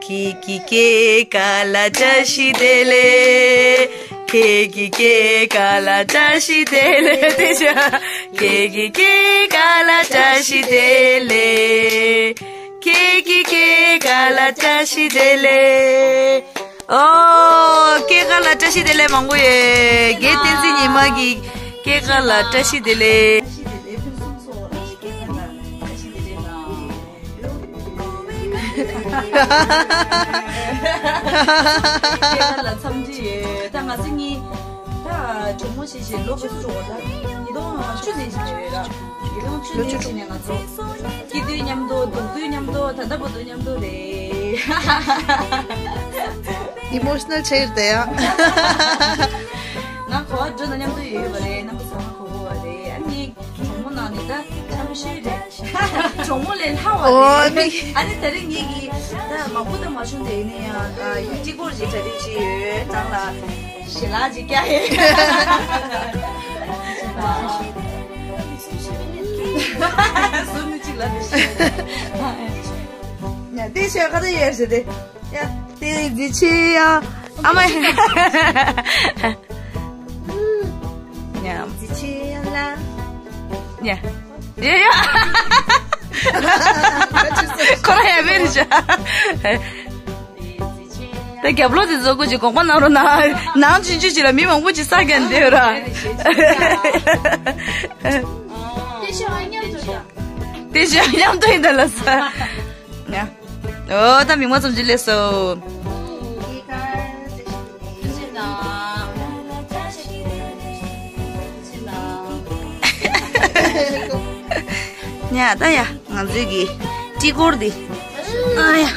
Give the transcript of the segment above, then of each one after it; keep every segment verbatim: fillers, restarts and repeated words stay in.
ཁྱེད་ཀྱི་སྐྱེས་སྐར་ལ་བཀྲ་ཤིས་བདེ་ལེགས། ཁྱེད་ཀྱི་སྐྱེས་སྐར་ལ་བཀྲ་ཤིས་བདེ་ལེགས། དེ་བཞག་ཁྱེད་ཀྱི་སྐྱེས་སྐར་ལ་བཀྲ་ཤིས་བདེ་ལེགས། ཁྱེད་ཀྱི་སྐྱེས་སྐར་ལ་བཀྲ་ཤིས་བདེ་ལེགས། ཨོ། སྐྱེས་སྐར་ལ་བཀྲ་ཤིས་བདེ་ལེགས་མང་པོ་ཡོད། དགེ་བསྟན་འཛིན་ཉི་མ་གི་སྐྱེས་སྐར་ལ་བཀྲ་ཤིས་བདེ་ལེགས། ལ་འཚམས་འདྲི་ཡོད། ད་ང་ཚོ་གཉིས་ད་གྲོགས་མོ་བྱས་བྱས་ལོ་ག་ཚོད་འགྲོ་བ། ད་ཉིས་སྟོང་བཅུ་ནས་བྱས་ཡོད་ར། ཉིས་སྟོང་བཅུ་ནས་བྱས་ནས་ང་ཚོ་སྐྱིད་དུས་མཉམ་དུ། སྡུག་དུས་མཉམ་དུ། ད་ལྟ་བར་དུ་མཉམ་དུ་རེད། ཨི་མོ་ཤི་ནལ་ཆགས་ཡོད་ད་ཡ། ང་གོ་བ་འགྲོ་ན་མཉམ་དུ་ཡོད་པ་རེད། རྣམ་པ་ཚང་མ་གོ་གོ་བ་རེད། ཨ་ནི་གྲོགས་མོ་ནང་ནས་ད་འཆམ་ཤོས་རེད། གྲོགས་མོ་ལས་ལྷག་པ་ཨོ་རེད། མི། ཨ་ནི་དེ་རིང་ངེད་ཀྱིས་ད་མ་བུ་ད་མ་བྱུང་དེ་ཡིན་ན་ཡང་ད་ཡུ་ཊི་གོར་ཅིག་གྲ་སྒྲིག་བྱས་ཡོད། ནང་ལ་ཞལ་ལག་ཅིག་བཀྱག་ཡོད། ཟུར་ནས་ཅིག་ལ་དེ་ཤེས། ཡ་དེ་ཤོད་ཁ་ད་ཡོད་ཟེར་ཏེ། ཡ། དེ་རིང་གཟི་ཆེ་ཡ། ཨ་མ། ཡ། གཟི་ཆེ་ཡ་ལ། ཡ། ཡ་ཡ། ཁོ་ར་ཡ་མེད་རེད་ཤག་ད་རྒྱབ་ལོགས་དེ་བཟོ་དགོས་ཀྱི་དགོངས་པ་གནང་རོགས་གནང་། ནང་ཆུང་ཆུང་ཅིག་ལ་མི་མང་པོ་ཅིག་ས་རྒྱག་འདོད་ར། དེ་ཤོད་ཨ་མཉམ་དུ་ཡ། དེ་ཤོད་ཨ་མཉམ་དུ་ཡིན་ད་ལ་ས། ཡ། ཨོ། ད་མིག་དམར་ཙམ་ཅིག་སླེབས་སོང་། ཡ་ད་ཡ། ང་ཚོའི་གི་ཊི་གོར་འདི། ཨ་ཡ།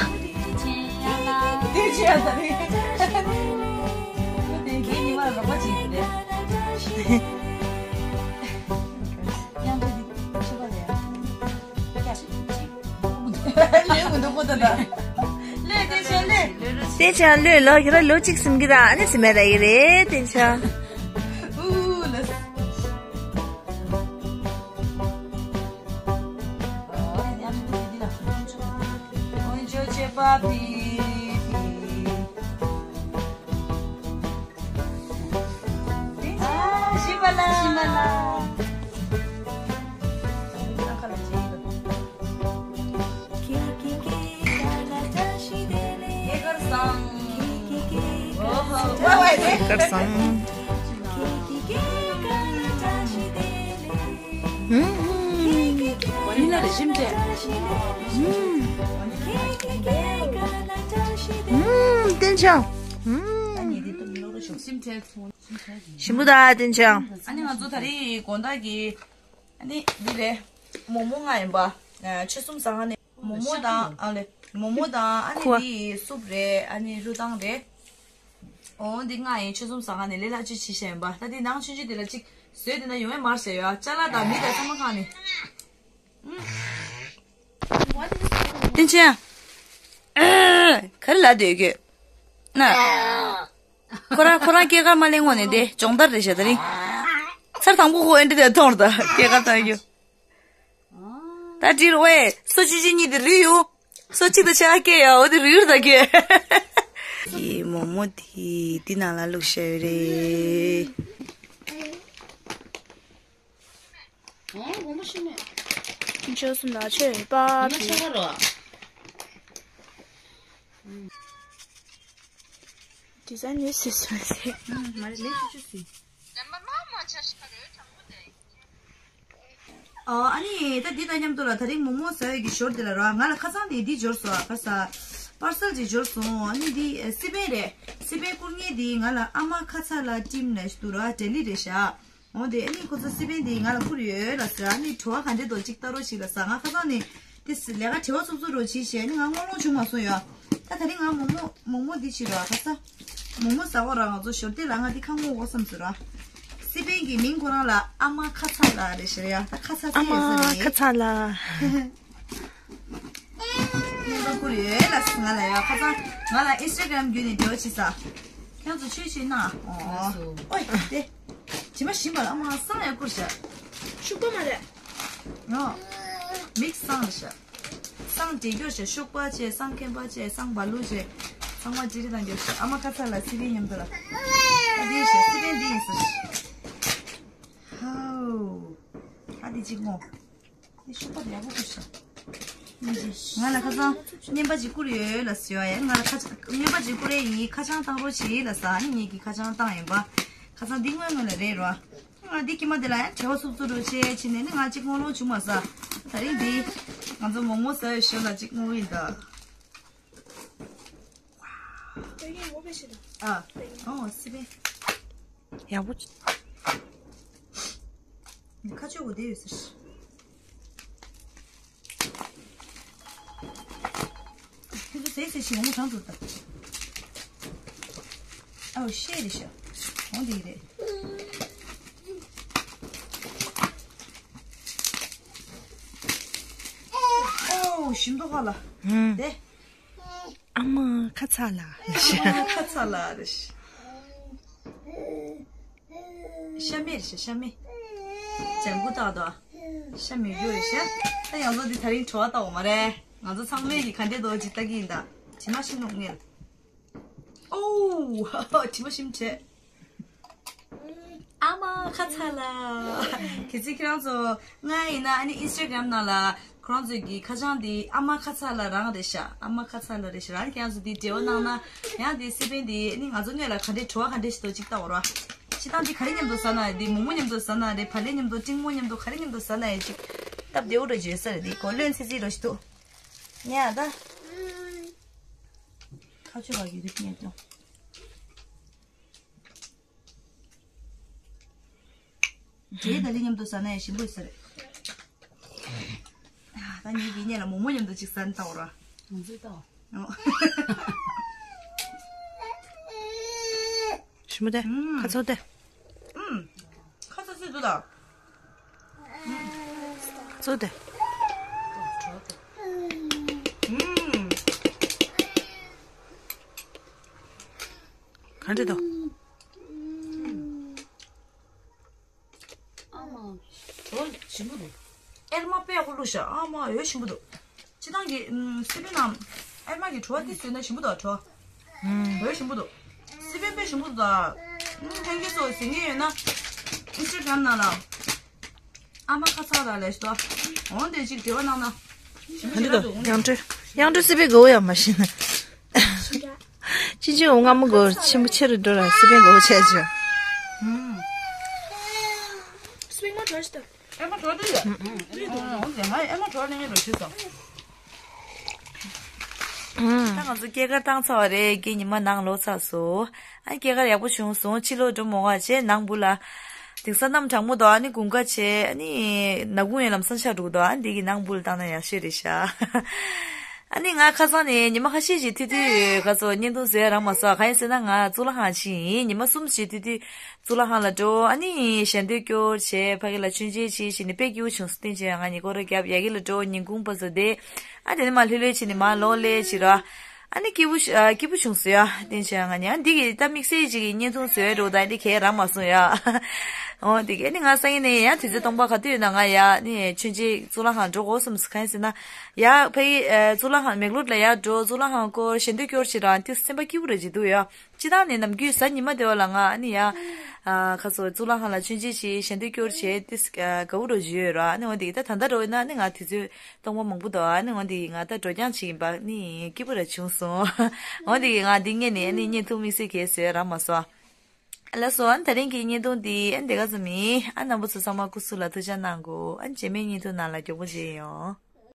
བསྟན་ཆང་ལོས་ལོ་ཁྱོད་ར་ལོ་གཅིག་ཟིན་གི་ར། ཨ་ནི་ཟིན་མེད་ར་ཡི་རེད་བསྟན་ཆང་། ཨུ་ལ། བསྟན་ཆང་། ཞིམ་པོ་ད་བསྟན་ཆང་། ཨ་ནི་ང་ཚོ་ད་རེས་དགོང་དག་གི་ཨ་ནི་འདི་རེད། མོག་མོག་ལྔ་ཡིན་པ། ཆུ་གསུམ་ཟ་ཁང་ནས་མོག་མོག་དང་ཨ་ལེ། མོག་མོག་དང་ཨ་ནི་ཁུ་བ། འདི་སུབ་རེད། ཨ་ནི་རུ་ཐང་རེད། འོ་འདི་ལྔ་ཡིན། ཆུ་གསུམ་ཟ་ཁང་ནས་ལས་སླ་བཅུ་ཆེ་ཤ་ཡིན་པ། ད་འདི་ནང་ཆུང་ཆུང་འདི་ལ་གཅིག་བཟོས་དེ་ན་ཡོང་ཡ་མར་ཟེར་ཡོད། ཅ་ལག་དང་མི་དང་ཚང་མ་ཁང་ནས། བསྟན་ཆེན། ག་རེ་ལབ་སྡོད་ཀྱི་ན། ཁོ་རང་ཁོ་རང་སྐྱེས་སྐར་མ་ལེན་ངོ་ནས་དེ་སྦྱོང་བརྡར་རེད་ཤག་ད་རིང་། ཚར་དང་པོ་ཁོ་ཨེ་འདྲ་དེ་མཐོང་ར། ད་སྐྱེས་སྐར་བཏང་རྒྱུ། ད་འདྲིར་ཝེ་སོ་གཅིག་གཅིག་གཉིས་དེ་རུལ་ཡོང་། སོ་གཅིག་དང་ཕྱེད་ཀ་སྐྱེས་ཡ། འོ་དེ་རུལ་ད་གི། གི་མོག་མོག་དེ་འདི་ནང་ལ་བླུགས་བཞག་ཡོད་རེད། ཨོ་དགོངས་པ་ཞུ་མེད། ཁྱོད་སུ་ན་ཆོས་པ་ང་ཆོ་ག་རོ། ཌི་ཛའིན་ནི་སི་སུ་སི། ཨ་ནི་ཨ་ནི་ད་འདི་དང་མཉམ་དུ་ལ་ད་རིང་མོག་མོག་ཟ་ཡ་གི་ཞོར་དེ་ལ་ར། ང་ལ་ཁ་སང་ནས་འདི་འབྱོར་སོང་། ཁ་སང་པར་སལ་ཅིག་འབྱོར་སོང་། ཨ་ནི་འདི་སི་པན་རེད། སི་པན་བསྐུར་མཁན་འདི་ང་ལ་ཨ་མ་ཁ་ཚ་ལགས་ཊིམ་ནས་འདུག་ར། ལྡི་ལི་རེད་ཤག་འོ་དེ་ཨ་ནི་ཁོ་ཚོ་སི་པན་དེ་ང་ལ་བསྐུར་ཡོད་ལ་ཟེར། ཨ་ནི་བྲོ་བ་ག་འདྲས་འདུག་ཅིག་ལྟ་རོགས་ཞིག་ལ་ཟེར། ང་ཁ་སང་ནས་དེ་ལས་ཀ་བྲེལ་བ་ཚུབ་ཚུབ་རོགས་བྱེད་ཞེས་ཨ་ནི་ང་དངུལ་སློང་བྱུང་མ་སོང་ཡ། ད་ད་རིང་ང་མོག་མོག་མོག་མོག་འདི་བྱེད་རོགས། ཁ་ཚ་མོག་མོག་ཟ་འོ་ར། ང་ཚོ་ཞོར་དེ་ལ་ང་འདི་ཁ་ངོ་འོ་བསམ་ཟེར་ར། སི་པན་གྱི་མིང་ཁོ་རང་ལ་ཨ་མ་ཁ་ཚ་ལགས་རེད་ཤག་ཡ། ད་ཁ་ཚ་ཨ་ཚེ་ཡོད་ས་མ་རེད། ཁ་ཚ་ལགས། སྙན་པ་བསྐུར་ཡོད་ལ་ང་ལ་ཡ། ཁ་སང་ང་ལ་ཨིན་སི་ཊ་གྷ་རམ་བརྒྱུད་ནས་འབྲེལ་བ་བྱེད་ས། ཁྱེད་ཚོ་ཆོས་བྱེད་ན། ཨོ། ཨོའི་དེ། ཇི་མ་ཞིམ་པ་ལ་ཨ་མ་སང་ཡ་བསྐུར་བྱ། ཤུག་པ་མ་རེད། ཡོ། མིག་སང་རེད་བྱ། སང་འདྲེ་སྐྱོར་བྱས། ཤུག་པ་བྱས། སང་ཁེམ་པ་བྱས། སང་བ་ལུ་བྱས། ཚང་མ་ཅི་རི་དང་སྐྱོར་བྱས། ཨ་མ་ཁ་ཚ་ལ་སི་པན་མཉམ་དུ་ལ། ཨ་འདི་བྱས། སི་པན་འདི་ཡིན་ཟེར། ཧའོ། ཨ་འདི་གཅིག་ངོ་། འདི་ཤུག་པ་ཡག་པོ་བྱས། ང་ལ་ཁ་སང་རྔན་པ་ཅིག་བསྐུར་ཡོད་ལ་ཟེར་བ་ཡ། ང་ལ་ཁ་རྔན་པ་ཅིག་བསྐུར་ཡས་ཡིན། ཁ་བྱང་བཏང་རོགས་བྱེད་ལ་ཟེར། ཨ་ནི་ངེད་ཀྱིས་ཁ་བྱང་བཏང་ཡིན་པ། ཁ་སང་འདི་སྔོན་སྔོན་ལ་རེད་རོ། ང་འདི་ཁྱི་མ་དེ་ལ་ཡང་བྲེལ་བ་སུབ་སུབ་རུ་བྱས་ཕྱིན་ནས་ནི་ང་གཅིག་སྔོ་ལོང་བྱུང་མ་ཟ། ད་རིང་འདི་ང་ཚོ་མོག་མོག་ཟ་བའི་ཞོར་ལ་གཅིག་སྔོ་གི་ཡིན་ད། ཨ། ཨོ་སི་པན། ཡག་པོ། ཁ་ཆོས་གོ་བདེ་ཡོད་ཟེར། ཁྱོད་ཚོ་ཟས་ཟས་ཤིག་འོང་གྲང་འདུག་ད། ཨའོ་ཤེས་རེད་ཤག་འོང་དེ་རེད། ཨོ་ཞིམ་མདོག་ཁ་ལ། ཧུམ། དེ། ཨ་མ་ཁ་ཚ་ལ། ཨ་མ་ཁ་ཚ་ལ་རེད་ཤག་ཤ་མེད་རེད་ཤག་ཤ་མེད། ལྗང་གུ་བཏགས་དོ། ཤ་མེད་རྒྱུ་རེད་ཤག་ད་ཡང་ཚོ་འདི་ད་རིང་བྲོ་བ་བཏགས་འོ་མ་རེད། ང་ཚོ་ཚང་མས་ཀྱི་ག་འདྲས་འདུག་ཅིག་ལྟ་གི་ཡིན་ད། དྲི་མ་ཤིན་ཏུ་ངེར། ཨོ། དྲི་མ་ཤིན་ཏུ་བྲེད། ཨ་མ་ཁ་ཚ་ལ། གལ་སྲིད་ཁྱེད་རང་ཚོ་ང་ཡིན་ན་ཨ་ནི་ཨིན་སི་ཊ་གྷ་རམ་ནང་ལ་ཁོ་རང་ཚོའི་གི་ཁ་བྱང་འདི་ཨ་མ་ཁ་ཚ་ལ་རང་རེད་ཤག་ཨ་མ་ཁ་ཚ་ལ་རེད་ཤག་རང་ཁྱེད་རང་ཚོ་འདི་འབྲེལ་བ་གནང་ན་ཡང་འདི་སི་པན་འདི་ཨ་ནི་ང་ཚོ་སྔོན་ལ་ག་འདྲས་བྲོ་བ་ག་འདྲས་ཞིག་འདུག་ཅིག་ལྟ་འོ་ར། སྤྱིར་བཏང་འདི་ག་རེ་མཉམ་དུ་ཟ་ན་རེད། འདི་མོག་མོག་མཉམ་དུ་ཟ་ན་རེད། བག་ལེབ་མཉམ་དུ་སྤྲིན་མོག་མཉམ་དུ་ག་རེ་མཉམ་དུ་ཟ་ན་ཡང་ཅིག་སྟབས་བདེ་བོ་འདྲ་བརྗོད་ས་རེད། འདི་གོ་ལོན་ཚིག་ཚིག་རོ་ཞིག་འདུག་ཉལ་ད། ཁ་ཆུ་བ་གི་རིགས་ཉལ་དུ། འབྲས་དང་ལི་མཉམ་དུ་ཟ་ན་ཡང་ཞིམ་པོ་ཡོད་ས་རེད། ད་ངེད་ཀྱི་གཉེན་ལ་མོག་མོག་མཉམ་དུ་ཅིག་ཟ་ནས་ལྟ་འོ་ར། ང་ཚོས་ལྟ་འོ། ཞིམ་པོ་དེ། ཁ་ཚོ་དེ། ཁ་ཚོ་ཚོས་འདུག་ད། ཚོ་དེ། ག་འདྲ་འདུག་ཨ་མ། གྲོ་ཞིམ་པོ་འདུག་ཨེར་མ་དཔེ་ཡག་པོ་བླུགས་ཤག་ཨ་མ་འོ་ཞིམ་པོ་འདུག་སྤྱིར་བཏང་གི་ཨམ་སི་པན་ནང་ཨེར་མ་གི་གྲོ་བ་དེ་བཟོས་ན་ཞིམ་པོ་འདུག་གྲོ། འོ་ཞིམ་པོ་འདུག་སི་པན་དཔེ་ཞིམ་པོ་འདུག་ད། ཨམ་ཐེངས་གི་སོགས་ཟིན་གི་ཡོད་ན་ཨིན་སི་ཊ་གྷ་རམ་ནང་ལ་ཨ་མ་ཁ་ཚ་ར་ལས་ཤོག་འོང་དེ་ཅིག་འབྲེལ་བ་གནང་ན། ཞིམ་པོ་ཞིག་ར་འདུག་དབྱངས་སྒྲོལ། དབྱངས་སྒྲོལ་སི་པན་དགའ་བོ་ཡང་མ་ཤེས་ན། ཅི་ཅི་འོ་སྔ་མོ་དགའ་བོ་ཆེན་པོ་ཆེ་རུ་འགྲོ་ར་སི་པན་དགའ་བོ་ཆེ་ཅོ། ཨེ་མ་གྲོ་ཞིག་ཨེ་མ་གྲོ་དེ་ཡ། ཨེ་མ་གྲོ་ལེན་གི་རོ་ཞིག་སོང་། ད་ང་ཚོ་སྐྱེས་སྐར་བཏང་ཚར་བ་རེད། ཀྱེ་ཉི་མ་ནང་ལོག་ཚར་སོང་། ཨ་སྐྱེས་སྐར་ཡག་པོ་བྱུང་སོང་། ཕྱི་ལོགས་འགྲོ་མོ་ག་བྱས་ནང་བུ་ལ། དེང་སང་གནམ་གྲང་མོ་འདུག་ཨ་ནི་དགུན་ཁ་བྱས་ཨ་ནི་ནག་ཁུང་ཡང་ལམ་སང་ཆགས་འགྲོ་གི་འདུག་ཨ་འདི་གི་ནང་བུ་ལ་བཏང་ན་ཡག་ཤོས་རེད་ཤག་ཨ་ནི་ང་ཁ་སང་ནས་ཉི་མ་ཁ་ཤས་ཤིག་ཐུག་དུས་ཁ་སོ་བརྙན་ཐུང་བཟོས་རག་མ་སོང་། གང་ཡིན་ཟེར་ན་ང་གཙུག་ལག་ཁང་ཕྱིན་ཡིན། ཉི་མ་གསུམ་ཞིག་ཐུག་དུས་གཙུག་ལག་ཁང་ལ་འགྲོ། ཨ་ནི་ཞལ་འདོན་སྐྱོར་བྱས། ཕ་གི་ལ་མཆོད་མཇལ་བྱས་ཞིག་ནི་དཔེ་སྐྱིད་པོ་བྱུང་སོང་། བསྟན་ཆོས་ང་གཉིས་སྐོར་ར་བརྒྱབ། ཡ་གི་ལ་འགྲོ། ཉིན་གུང་བ་ཟ་བསྡད། ཨ་དེ་ནི་མ་ལྷོད་ལྷོད་བྱས་ནི་མ་ལོག་ལས་བྱས་ར། ཨ་ནི་སྐྱིད་པོ་ཞུ་ཨ་སྐྱིད་པོ་བྱུང་སོང་ཡ། བསྟན་ཆོས་ང་གཉིས་ཨ་འདི་གི་ད་དམིགས་བསལ་ཅིག་གི་བརྙན་ཐུང་བཟོས་འགྲོ་ད་འདི་གས་རག་མ་སོང་ཡ། འོ་འདི་གས་ནི་ང་སང་ཉིན་ནས་ཡ་དུས་ཚོད་སྟོང་པ་ག་དུས་ཡོད་ན་ང་ཡ་ནི་མཆོད་མཇལ་གཙུག་ལག་ཁང་འགྲོ་དགོས་བསམ་སོང་། གང་ཡིན་ཟེར་ན་ཡ་ཕ་གི་ཨ་གཙུག་ལག་ཁང་མེག་ལོར་ལ་ཡ་འགྲོ། གཙུག་ལག་ཁང་སྐོར་ཞལ་འདོན་སྐྱོར་བྱེད་ར་དེ་སེམས་པ་སྐྱིད་པོ་རེད་བྱེད་འདུག་ཡ། སྤྱིར་བཏང་ནས་ནམ་རྒྱུན་གཟའ་ཉི་མ་དེ་བ་ལ་ང་ཨ་ནི་ཡ། ཨ་ཁ་སོ་གཙུག་ལག་ཁང་ལ་མཆོད་མཇལ་བྱས་ཞལ་འདོན་སྐྱོར་བྱས་ཏིས་ཨ་དགའ་བོ་འགྲོ་བཞིན་ཡོད་ར། ཨ་ནི་འོ་དེ་ད་ད་ལྟ་འགྲོ་ཡིན་ན་ཨ་ནི་ང་དུས་ཚོད་སྟོང་པ་མང་པོ་འདུག་ཨ་ནི་འོ་དེ་ང་ད་འགྲོ་རྐྱང་བྱེད་ཡིན་པ་ནི་སྐྱིད་པོ་ར་བྱུང་སོང་། འོ་དེ་ང་འདི་ངས་ནི་ཨ་ནི་བརྙན་ཐུང་དམིགས་བསལ་གས་བཟོས་རག་མ་སོང་། ཨ་ལགས་སོ། ཨ་ནི་ད་རིང་གི་བརྙན་ཐུང་འདི་ཨ་ནི་དེ་ག་ཙམ་ཡིན། ཨ་རྣམ་པ་ཚོ་ཚང་མ་སྐུ་གཟུགས་ལ་ཐུགས་ཅག་གནང་གོ་ཨ་ནི་རྗེས་མའི་བརྙན་ཐུང་ནང་ལ་མགྱོགས་པོ་མཇལ་ཡོང་།